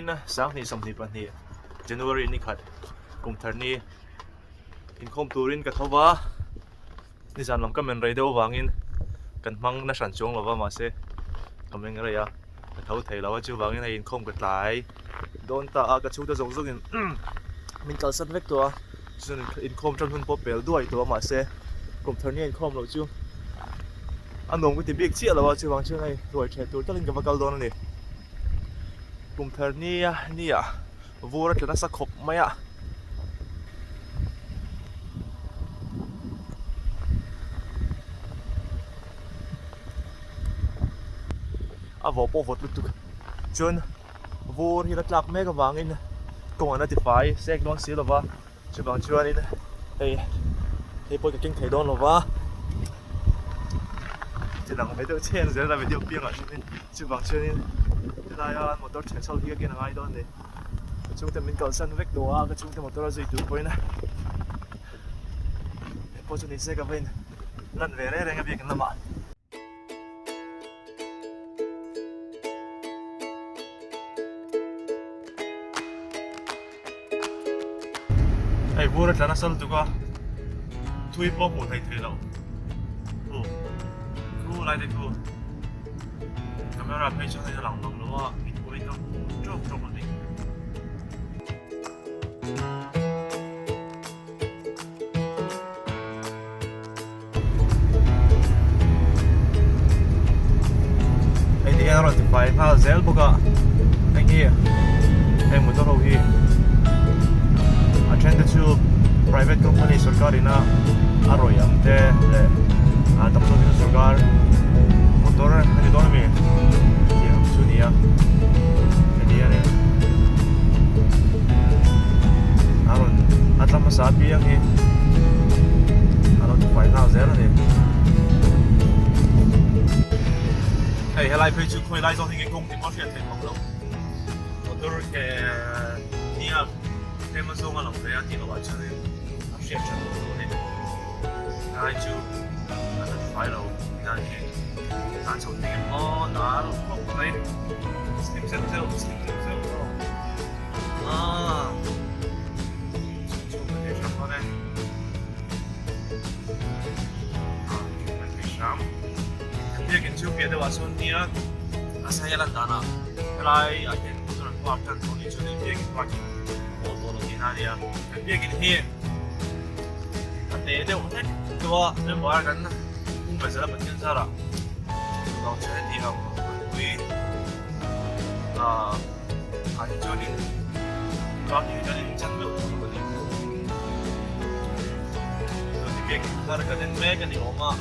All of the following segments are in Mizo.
Vawiin 2022 January ni khat kum thar ni inkhawm turin ka tho va, nizan lam ka men rei deuh avangin kan hmang na hran chuang lova mahse ka meng rei a, ka tho thei lo a chuvangin hei inkhawm ka tlai dawn ta a, ka chhungte zawk zawkin min kalsan vek tawh a, chuan inkhawm tan hun pawh pel duai tawh a mahse kum thar ni a inkhawm loh chu a nuam ka ti bik chiah lo a chuvang chuan hei ruai ṭheh tur takin ka va kal dawn a ni. Kum thar nia nia vur a tla nasa khawp mai a. A vawh pawh vawt lutuk chuan vur hi la tlak mek avangin kawng an la tifai sek dawn si lova. Chuvang chuanin hei hei pawh ka keng thei dawn lo va, ti dang ve deuh chian zel a video piangah hianin chuvang chuanin helaia motor chhe chho hi ka ken a ngai dawn a ni. Ka chhungte min kalsan vek tawh a, ka chhungte motor a zui tur pawhin hei pawh chu ni se ka va in lan ve reng reng a biakin lamah. Hei vur a tla nasa lutuk a, thui pawh hmuh theih theih loh. Khu khu lai te khu camera phei chuan hei a lang mang lo a, mit pawhin ka hmu tawk tawk a ni. Hei ti hian a rawn ti fai nghal zel bawk a heng hi heng motor ho hi a then te chu private company sorkar ina a rawih ang te leh a tam zawk hi chu sorkar motor a ni dawn ami tih ang chu a ni a heti hian in a rawn a tla hmasa apiang hi a lo tifai nghal zel a ni. Hei helai phei chu khawi lai zawk hi nge kawng tih pawh a hriat theih bawk loh. Motor ke hniak tlem a zawng a lang ve a tih loh ah chuanin a hriat that loh tur a ni. Helai chu a la tifai lo dan hi tan chho thei em aw nal khawp mai slip zeuh zeuh slip zeuh zeuh aw. Biakin chu piah deuhah sawn nia a sai a lan danah helai ah hian motor an park tan tawh a nih chuan hei biakin parking a awl tawh lo tihna a ni a kan biakin hi a te deuh hlek deuh a member kan hung ve zel a Pathian zarah chuvang chuan heti ang pui ah. Ah hi chuanin parking hi chuanin chan meuh tur a ni. Tun hi biakin thar kan en mek a ni awm a.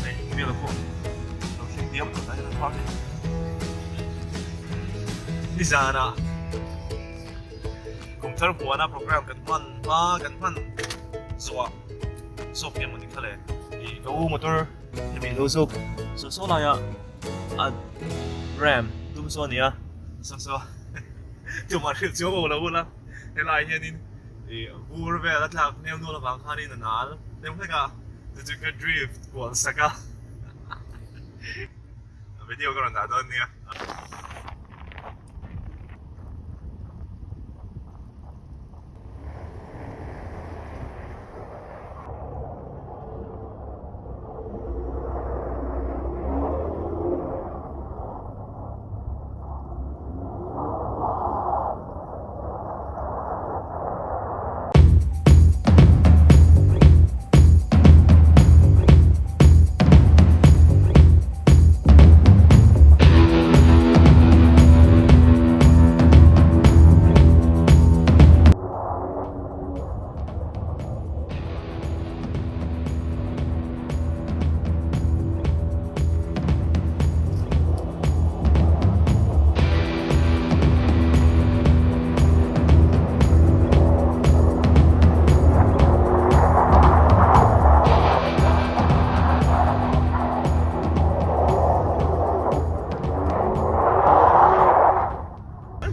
Hei bial pawh lo hring diam tawh tah hian an park a ni. Nizanah kum thar huana program kan hman hma kan hman zawhah zawk nge mawni kha le ih ka u motor Hemi lo zawk saw saw laia a ram dum saw a ni a saw saw tumah hrilh chu a aw lo ula helai hianin ih vur vel a tlak hmel nual avang khanin a nal deuh hlek a chu chu ka drift kual sak a video ka rawn dah dawn nia.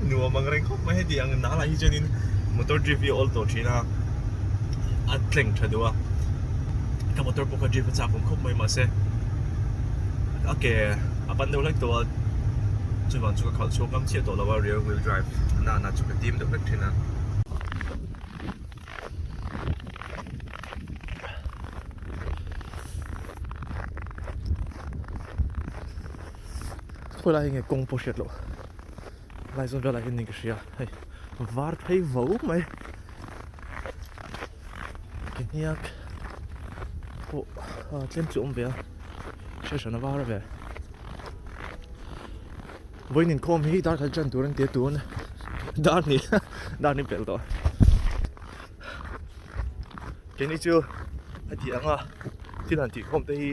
Nuam ang reng khawp mai heti ang nal ah hi chuanin motor drift hi a awl tawh thin a a tleng tha duh a ka motor pawh kha drift a chak awm khawp mai mahse a ke. A ban deuh hlek tawh a, chuvang chu ka khalh chhuak ngam chiah tawh lo a, rear wheel drive nana chu ka tim deuh hlek thin a. Khawi lai hi nge kawng pawh hriat loh lai zawn velah hian niin ka hria hei var phei vo mai ke hniak pawh tlem chu a awm ve a hriat hran a var ve vawiin inkhawm hi dar khat ṭan tur an ti a tun dar hnih dar hnih pelh tawh keini chu heti anga thil han tihkhawm te hi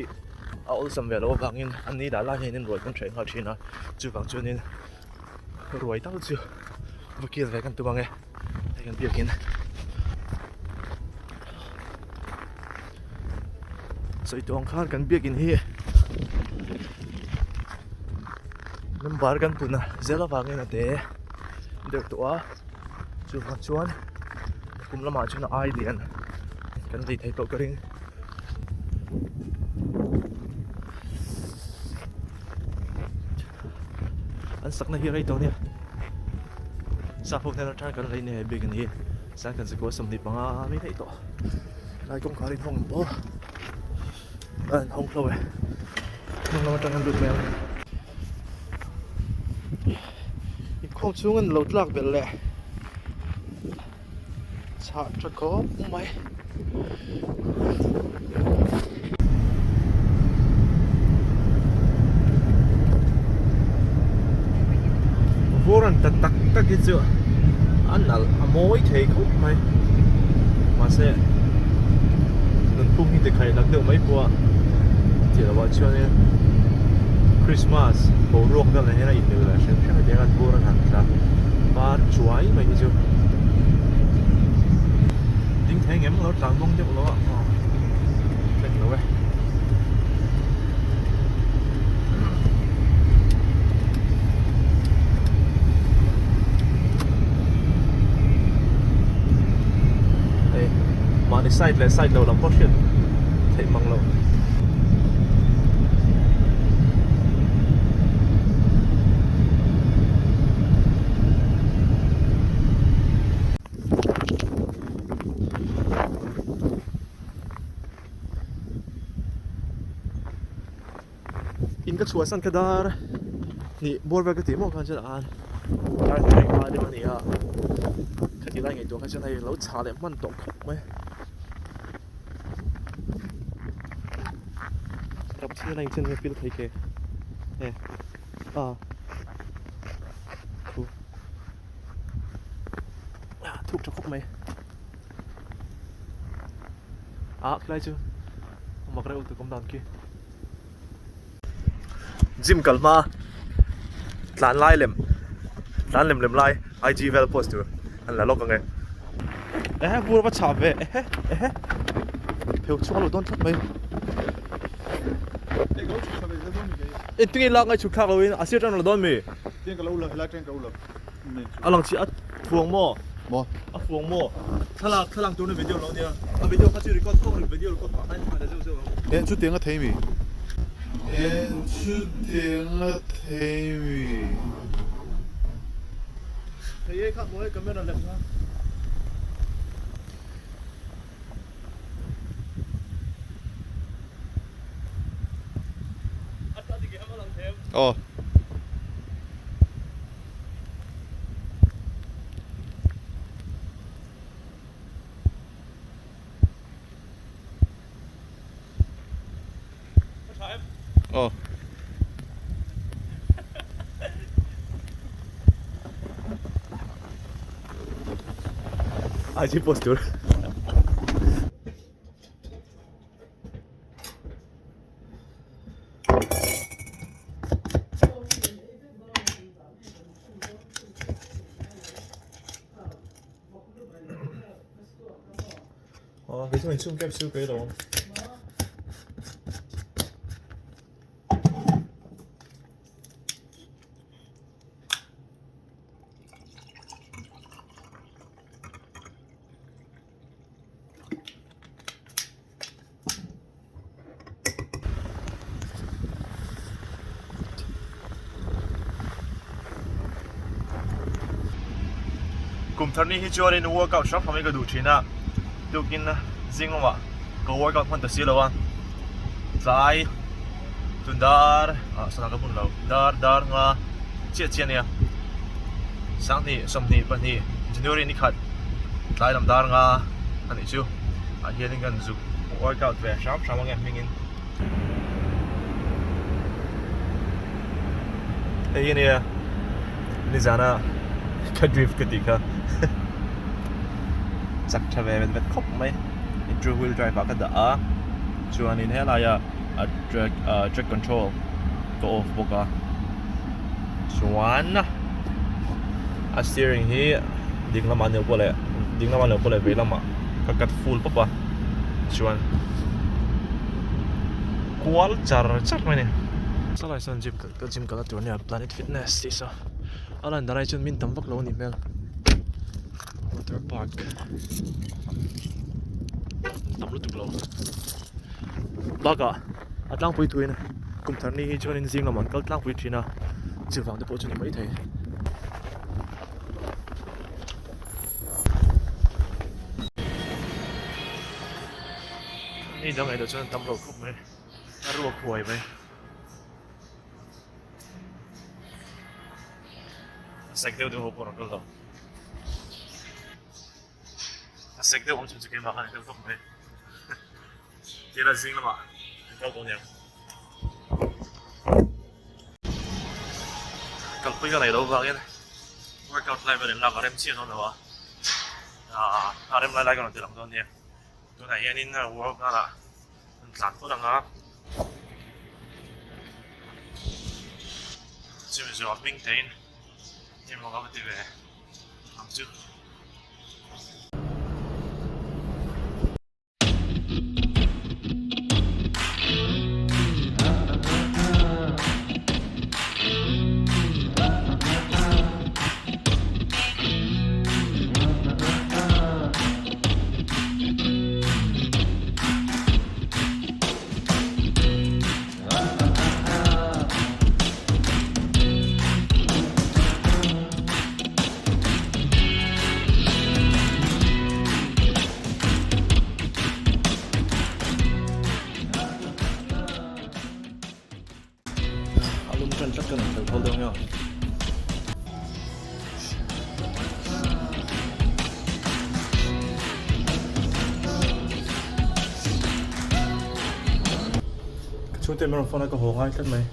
a awlsam ve loh avangin an ni lah lai hian in ruai kan hreh nghal thin a chuvang chuanin ruai tal chu va kil ve kan tum ang e hei kan biakin sawi tawh ang khan kan biakin hi number kan pun a zel avangin a te deuh tawh a chuvang chuan kum lamah chuan a ai lian kan lei thei tawh ka ring. An sakna hi rei tawh ania sap ho hnen atang kan lei nia he biakin hi sangkhat zakua 25 ami daih tawh helai kawngkhar in hawng pawh a in hawng hlo e hnung lam atang an lut mai ang inkhawm chhung an lo tlak belh leh. Chhah tha khawp mai. Vur an ta tak tak hi chu a nalh a mawi thei khawp mai. Mahse nunphung hi tikhaih lak deuh mai pawh a tih loh ah chuanin Christmas boruak vel ah hian a inmil ve hrim hrim a tiang an vur an han tla var chuai mai hi chu. Ding thei ngem lo tlan bawng deuh lo a aw thleng lo e. Hei mahni side leh side lo lam pawh hriat theih mang loh. In ka chhuahsan ka dar hnih bawr vel ka tih maw khan chuan an dar hnih hma deuh a ni a khati lai ngaihtuah kha chuan hei lo chhah leh hman tawh khawp mai rap chhiar a inchen nge feel thei ke e a thu. Thuk tha khawp mai ah khilai chu mak reuh lutuk awm dan khi gym kal hma tlan lai lem tlan lem lem lai IG vel post tur an la lawk ang e ehe bur va chhah ve ehe ehe pheu chhuak a lo dawn tlat mai engtin nge lak ngai chhuk thlak lo in a sir atang a la dawn mi. A lang chi a fuang maw? Maw? A fuang maw? Thlalak thlalak tur na video lo nia. A video kha chu record khawp ri video record pah khan thla ta zeuh zeuh ang. En chu tiang a thei mi? En chu tiang a thei mi? Thei e kha hmuh e camera lem kha. Aw. Aw. IG post tur. Aw kei chu inchhung kep chu kei lo awm. Kum thar ni hi chuanin workout hrang hrang hi ka duh thin a, tukin zing lamah ka workout hman ta si lo a, tlai tun dar ah sana ka hmun lo dar dar nga chiah chiah ania sanghnih 22 January ni khat tlai lam dar nga a nih chu ah hianin kan zuk workout ve hram hram ange hmingin. Hei hi ania nizana ka drift ka tih kha chak tha ve vet vet khawp mai two wheel drive ah ka dah a chuanin helaiah a track ah track control ka off bawk a chuan a steering hi ding lamah a ni lo pawh leh ding lamah a ni lo pawh leh vei lamah ka cut full pawp a chuan kual char char mai a ni. Salai sawn gym ka gym kalna tur ania Planet Fitness tih saw a lan dan ai chuan min tam vak lo a nih hmel water park tam lutuk lo bakah a tlangpui tuin kum thar ni hi chuanin zing lamah an kal tlangpui thin a chuvang te pawh chu ni maithei. Ni dang erawh chuan an tam lo khawp mai a ruak huai mai. A sek deuh deuh ho pawh a rawn kal lo. A sek deuh awm chhun chu keimah khan a kal khawp mai. Tira zing lamah an kal tawh aniang. Kalpui ka nei lo vangin workout lai vel in lak a rem chiah dawn lo a. A rem lai lai ka rawn ti lang dawn nia. Tunah hianin workout ah an tlan phawt ang a. Chumi zawh hming teiin emaw ka va ti ve ang chu. A lum tan tlat ka nei fel thawl deuh nia. Ka chhungte min rawn phone a ka haw ngai tlat mai.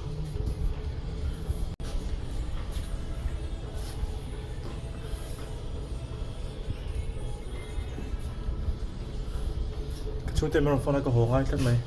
Ka chhungte min rawn phone a ka haw ngai tlat mai.